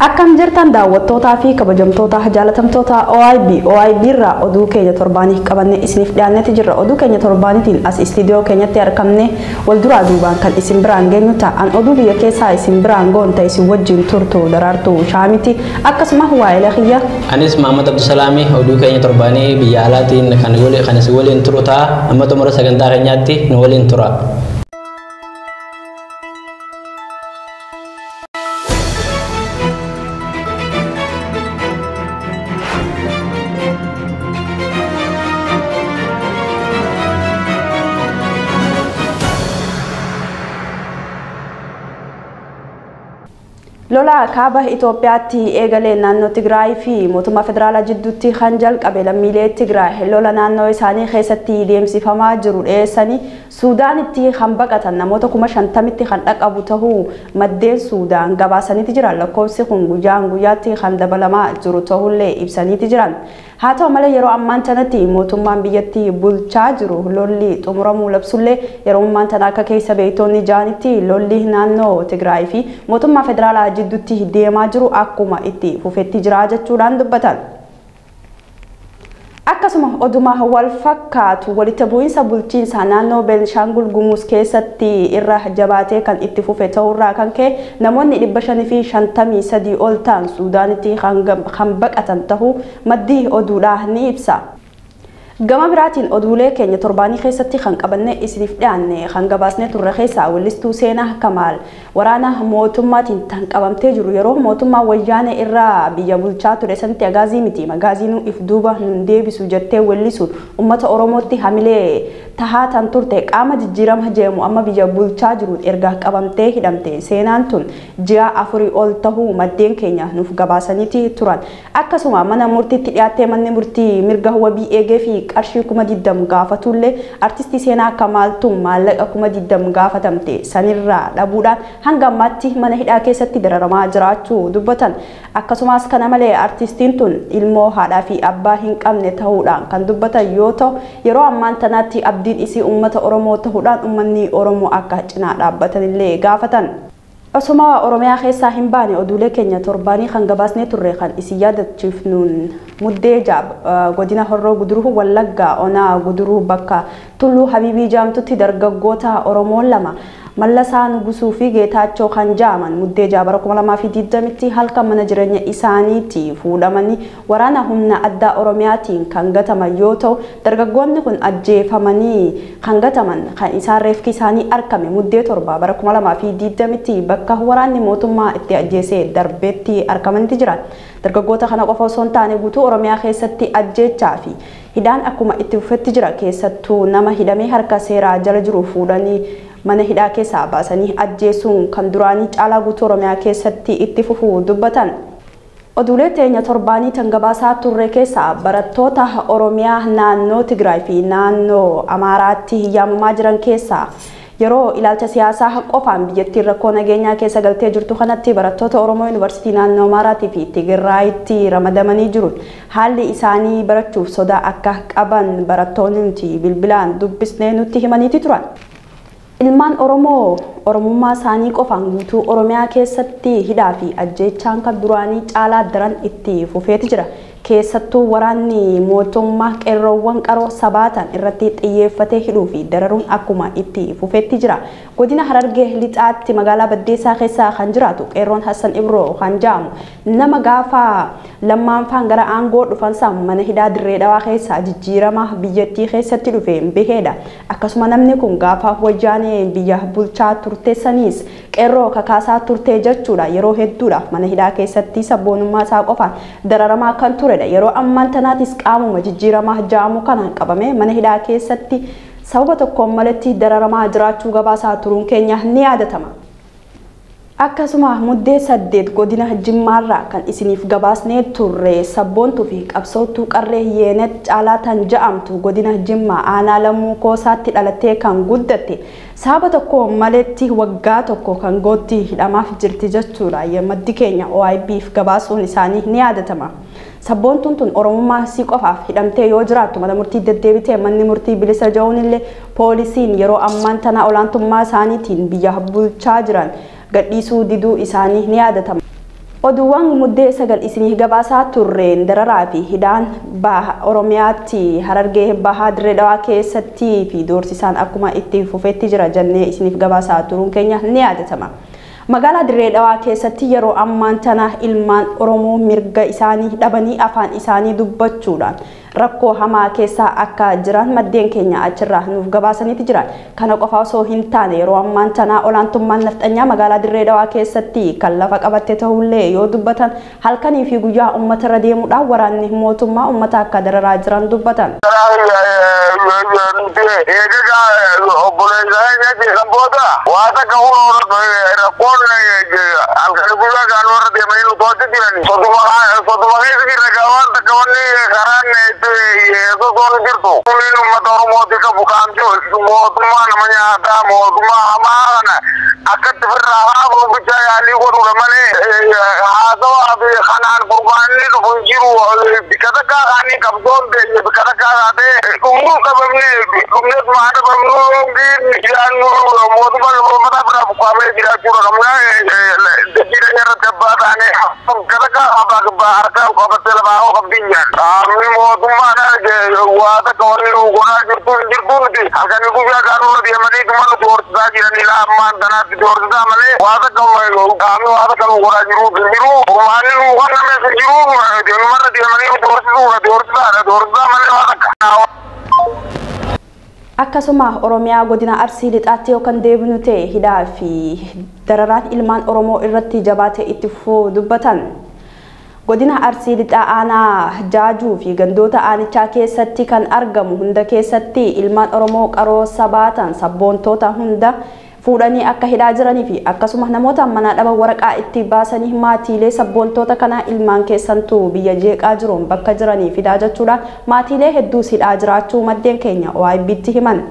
Akkam jirtan daawwattootaa fi kabajamtoota jaalatamtoota OIB OIB irraa oduu keenya torbaanii qabanne isiniif dhiyaannetti jirra. Oduu keenya torbaaniitiin as istiidiyoo keenyatti argamne wal duraa duubaan kan isin biraan geenyu ta'an oduu biyya keessaa isin biraan goon ta'e isin wajjin turtu Daraartuu Shaamiti akkasuma waa'ee kiyya. Anis Mahammad Abdusalaami oduu keenya torbaanii biyya alaatiin kan isin waliin turu ta'a. Amma xumura sagantaa keenyaatti nu waliin tura. Lola kaaba Itoophiyaatti eegalee naannoo Tigraay fi mootummaa federaalaa jidduutti kan jalqabe lammiilee Tigraay lola naannoo isaanii keessatti deemsifamaa jiru dhiyeessanii Suudaanitti kan baqatan namoota 50,000tti kan dhaqqabu ta'uu maddeen Suudaan gabaasaniiti jiran. Lakkoofsi kun guyyaan guyyaatti kan dabalamaa jiru ta'ullee ibsaniiti jiran. Haa ta'u malee yeroo ammaan tanatti mootummaan biyyattii bulchaa jiru lolli xumuramuu labsullee yeroo ammaan tana akka keessa beektonni jaanitti lolli naannoo Tigraay fi mootummaa federaalaa jidduutti deemaa jiru akkuma itti fufetti jira jechuudhaan dubbatan. Akkasuma oduma wal fakkaatu walitti bu'iinsa bulchiinsa naannoo Beenishaangul Gumuz keessatti irra jabaatee kan itti fufe ta'urraa kan ka'e namoonni 553 ol ta'an Suudaanitti kan baqatan ta'uu maddii oduudhaa ni ibsa. Gama biraatiin oduulee keenya torbaanii keessatti kan qabanne isiniif dhiyaanne kan gabaasne turre keessaa weellistuu Seenaa Kamaal waraana mootummaatiin kan qabamtee jiru yeroo mootummaa wayyaanee irraa biyya bulchaa ture sanitti agaazii miti magaaziinuu if duuba nun deebisu jettee weellisuun uummata Oromootti hamilee tahaa tan turte qaama jijjiirama jedhamu amma biyya bulchaa jiru erga qabamtee hidhamte seenaan tun ji'a 4 ol tahuu maddeen keenya nuuf gabaasaniiti turan. Akkasuma mana murtiitti dhiyaattee manni murtii mirga wabii eegee fi qarshii 20,000 gaafatullee artistii Seenaa Kamaaltuun maallaqa 20,000 gaafatamte sanirraa dhabuudhaan hanga ammaatti mana hidhaa keessatti dararamaa jiraachuu dubbatan. Akkasumas kana malee artistiin tun ilmoo haadhaa fi abbaa hin qabne ta'uudhaan kan dubbatan yoo ta'u yeroo ammaan tanaatti abdiin isii uummata Oromoo ta'uudhaan uummanni Oromoo akka cinaa dhaabbatanillee gaafatan. Osuma Oromiyaa keessaa hin baane oduulee keenya torbaanii kan gabaasnee turre kan isin yaadachiifnuun muddee godina Horroo Guduruu Wallaggaa Onaa Guduruu bakka Tulluu Habiibii Jaamtutti dargaggoota Oromoo lama Mallasaa Nugusuu fi Geetaachoo kan jaaman muddee bara 2020tti halkan mana jireenya isaaniitti fuudhamanii waraana humna addaa Oromiyaatiin kan gataman yoo ta'u dargaggoonni kun ajjeefamanii kan gataman kan isaan reefki isaanii argame muddee 7 bara 2020tti bakka waraanni mootummaa itti ajjeesee darbeetti argamanitti jiran. Dargaggoota kana qofa osoo hin taane guutuu Oromiyaa keessatti ajjeechaa fi hidhaan akkuma itti fufetti jira. Keessattuu nama hidhamee harka seeraa jala jiru fuudhanii mana hidhaa keessaa baasanii ajjeesuun kan duraanii caalaa guutuu Oromiyaa keessatti itti fufuu dubbatan. Oduulee teenya torbaanii tan gabaasaa turre keessaa barattoota Oromiyaa naannoo Tigraay fi naannoo Amaaraatti yaamamaa jiran keessaa yeroo ilaalcha siyaasaa qofaan biyyattiin rakkoo nageenyaa keessa galtee jirtu kanatti barattoota Oromoo Yuunivarsiitii naannoo Amaaraatii fi Tigraayitti ramadamanii jiru. Haalli isaanii barachuuf sodaa akka qaban barattoonni nuti bilbilaan dubbisnee nutti himaniiti turan. Ilmaan Oromoo Oromummaa isaanii qofaan guutuu Oromiyaa keessatti hidhaa fi ajjeechaan kan duraanii caalaa daran itti fufeeti jira. Keessattuu waraanni mootummaa qeerroowwan qaroo sabaatan irratti xiyyeeffatee hidhuu fi dararuun akkuma itti fufeetti jira. Godina Harargee Lixaatti magaalaa Baddeessaa keessa kan jiraatu qeerroon Hassan Ibroo kan jedhamu nama gaafa lammaanfaan gara aangoo dhufansaa mana hidhaa Dirree Dhawaa keessaa jijjiirama biyyattii keessatti dhufe baheedha. Akkasuma namni kun gaafa wayyaanee biyya bulchaa turte saniis qeerroo kakaasaa turte jechuudha. Yeroo hedduudhaaf mana hidhaa keessatti sabboonummaa isaa qofaan dararamaa kan turedha. Yeroo ammaan tanaatis qaamuma jijjiiramaa ja'amu kanaan qabame mana hidhaa keessatti sababa tokkoon malatti dararamaa jiraachuu gabaasaa turuun keenya ni yaadatama. Akkasuma muddee 8 godina Jimmaarraa kan isiniif gabaasnee turre sabboontuu fi qabsoottuu qarree Yeenet Caalaa tan ja'amtu godina Jimmaa aanaa Lammuu Koosaatti dhalattee kan guddatte sababa tokko maletti waggaa tokko kan gootti hidhamaaf jirti jechuudha. Maddi keenya OIBf gabaasuun isaanii ni yaadatama. Sabboontuun tun Oromummaa isii qofaaf hidhamtee yoo jiraattu mana murtii deddeebitee manni murtii bilisa ja'uun illee poolisiin yeroo ammaan tana olaantummaa isaaniitiin biyya bulchaa jiran gadhiisuu diduu isaanii ni yaadatama. Oduuwwan muddee 9 isinii gabaasaa turreen dararaa fi hidhaan baha Oromiyaatti Harargee bahaa Dirree Dhawaa keessatti fi doorsisaan akkuma itti fufetti jira jennee isiniif gabaasaa turuun keenya ni yaadatama. Magaalaa Dirree Dhawaa keessatti yeroo ammaan tana ilmaan Oromoo mirga isaanii dhabanii afaan isaanii dubbachuudhaan rakkoo hamaa keessa akka jiran maddeen keenya achirraa nuuf gabaasaniiti jiran. Kana qofa osoo hin taane yeroo ammaan tana olaantummaan nafxanyaa magaalaa Dirree Dhawaa keessatti kan lafa qabatte ta'ullee yoo dubbatan halkanii fi guyyaa uummatarra deemuudhaan waraanni mootummaa uummata akka dararaa jiran dubbatan. Akkasuma Oromiyaa godina Arsii lixaatti yookaan deebinu ta'e hidhaa fi dararaan ilmaan Oromoo irratti jabaatee itti fufuu dubbatan. Godina Arsii lixaa aanaa Jaajuu fi gandoota aanichaa keessatti kan argamu hunda keessatti ilmaan Oromoo qaroo sabaatan sabboontoota hunda fuudhanii akka hidhaa jiranii fi akkasuma namoota mana dhaba waraqaa itti baasanii maatiilee sabboontoota kanaa ilmaan keessantuu biyya jeeqaa jiruun bakka jiranii fidaa jechuudhaan maatiilee hedduus hidhaa jiraachuu maddeen keenya OIB'tti himan.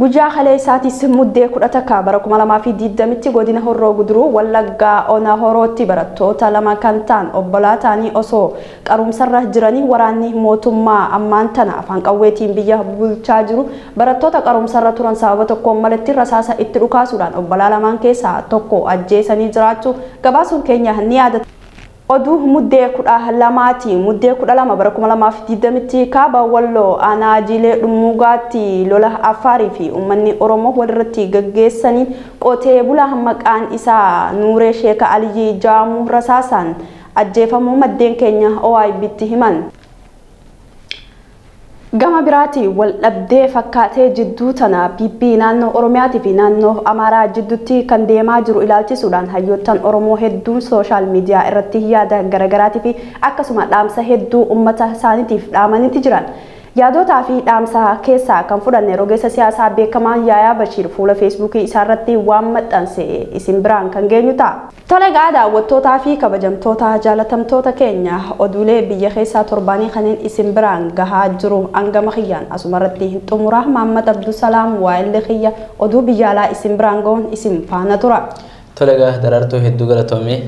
Guyyaa kaleessaatis muddee 11 bara 2020tti godina Horroo Guduruu Wallaggaa Ona Horootti barattoota lama kan ta'an obbolaa ta'anii osoo qarumsarra jiranii waraanni mootummaa ammaan tana afaan qawweetiin biyya bulchaa jiru barattoota qarumsarra turan sababa tokkoon maletti rasaasa itti dhukaasuudhaan obbolaa lamaan keessaa tokko ajjeesanii jiraachuu gabaasuun keenya ni yaadata. Oduu muddee 12 muddee 12 bara 2020tti kaaba Walloo aanaa Jiilee Dhummuugaatti lola Afaarii fi uummanni Oromoo walirratti gaggeessanii qotee bulaa maqaan isaa Nuuree Sheeka Aliyyii Jaamuu rasaasaan ajjeefamuu maddeen keenya OIB'tti himan. Gama biraati wal dhabdee fakkaatee jidduu tana PP naannoo Oromiyaatii fi naannoo Amaaraa jidduutti kan deemaa jiru ilaalchisuudhaan hayyoottan Oromoo hedduun sooshaal miidiyaa irratti yaada garaagaraatii fi akkasuma dhaamsa hedduu uummata isaaniitiif dhaamaniiti jiran. Yaadotaa fi dhaamsa keessaa kan fudhanne rogeessa siyaasaa beekamaan Yaayaa Bashiir fuula feesbuukii isaarratti waan maxxanse isin biraan kan geenyu ta'a. Tole egaa daawwattootaa fi kabajamtoota jaalatamtoota keenya oduulee biyya keessaa torbaanii kanneen isin biraan gahaa jiru hangama kiyyaan asumarratti hin xumura. Mahammad Abdusalaam waa'illee kiyya oduu biyya alaa isin biraan gahuun isin faana tura. Tole egaa daraartuu hedduu galatoome.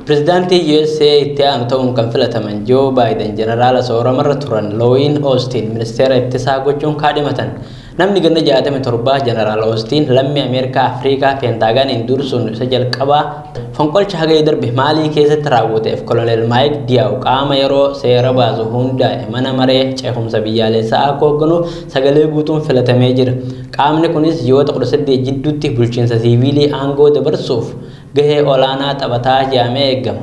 Pireezidaantii USA itti aanu ta'uun kan filataman Joo Baayiden jeneraala sooramarra turan Looyin Oostiin ministeera ittisaa gochuun kaadhimatan. Namni ganna 67 jeneraal Oostiin lammii Ameerikaa Afrikaa Peentaagaaniin dursuun isa jalqabaa fonqolcha hagayya darbe Maalii keessatti raawwateef Koloneel Maayik Diyaaw qaama yeroo seera baasu hundaa'e mana maree ceehumsa biyyaalessaa akka hoogganuuf sagalee guutuun filatamee jira. Qaamni kunis ji'oota 18 jidduutti bulchiinsa siiviilii aangoo dabarsuuf gahee olaanaa taphataa jedhamee eegama.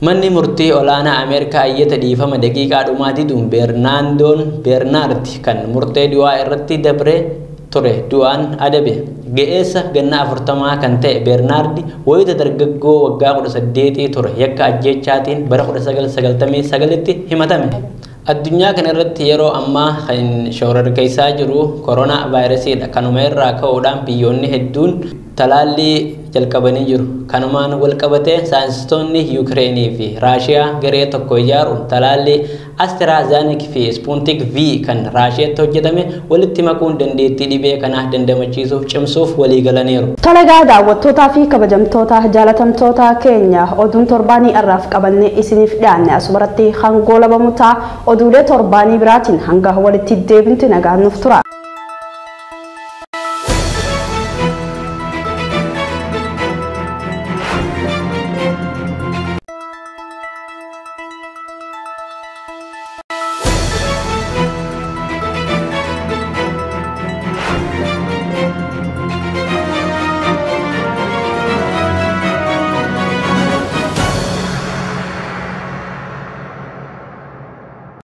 Manni murtii olaanaa Ameerikaa iyyata dhiifama daqiiqaa dhumaa diduun Beernaard kan murtee du'aa irratti dabre ture du'aan adabe. Ga'eessa ganna 40 kan ta'e Beernaard wayita dargaggoo waggaa 18 ture yakka ajjeechaatiin bara 1999tti himatame. Addunyaa kana irratti yeroo ammaa kan shororkeessaa jiru koronaa vaayirasiidha. Kanuma irraa ka'uudhaan biyyoonni hedduun talaallii jalqabanii jiru. Kanumaan wal qabatee saayinsistoonni Yuukireenii fi Raashiyaa garee tokko ijaaruun talaallii Astraazenekaa fi Sputnik V kan Raashiyaatti hojjetame walitti makuun dandeettii dhibee kana dandamachiisuuf cimsuuf walii galaniiru. Tole egaa daawwattootaa fi kabajamtoota jaalatamtoota keenya oduun torbaanii irraaf qabannee isiniif dhiyaanne asumarratti hangoo labamu ta'a. Oduulee torbaanii biraatiin hanga walitti deebinti nagaan nuuf tura.